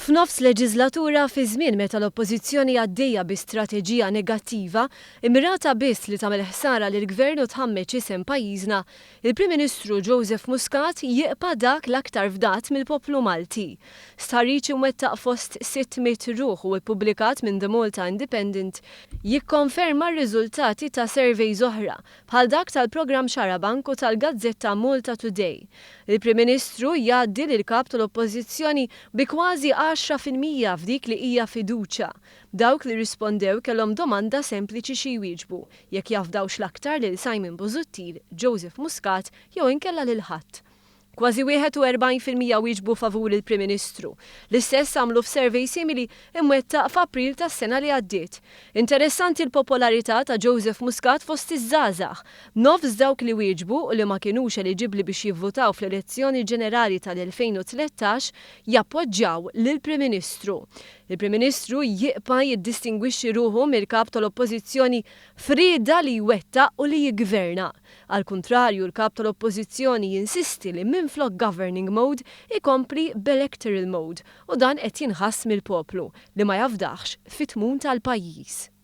F'nofs leġiżlatura, fi żmien meta l-Oppożizzjoni għaddejja bi strateġija negattiva, immirata biss li tagħmel ħsara lill-Gvern u tħammeġ isem pajjiżna, il-Prim Ministru Joseph Muscat jibqa' dak l-aktar fdat mill-poplu Malti. Stħarriġ imwettaq fost 600 ruħ u ppubblikat minn The Malta Independent jikkonferma r-riżultati ta' surveys oħra, bħal dak tal-programm Xarabank u tal-gazzetta Malta Today. Il-Prim Ministru jgħaddi lill-Kap tal-Oppożizzjoni bi kważi 10% f'dik li hija fiduċja. Dawk li rrispondew kellhom domanda sempliċi xi jwieġbu, jekk jafdawx l-aktar lil Simon Busuttil, Joseph Muscat jew inkella lil ħadd. Kważi 41% wieġbu favur il-Prim Ministru. L-istess għamlu f'survey simili imwettaq f'April tas-sena li għaddiet. Interessanti l-popolarità ta' Joseph Muscat fost iż-żgħażagħ. Nofs dawk li wieġbu u li ma kinux eliġibbli biex jivvutaw fl-elezzjoni ġenerali tal-2013 jappoġġjaw lill-Prim Ministru. Il-Prim Ministru jibqa' jiddistingwixxi ruħu mill-Kap tal-Oppożizzjoni f'rieda li jwettaq u li jiggverna. Għall-kuntrarju, l-Kap tal-Oppożizzjoni jinsisti li minflok governing mode ikompli b'electoral mode u dan qed jinħass mill-poplu li ma jafdaħx fit-tmun tal-pajjiż.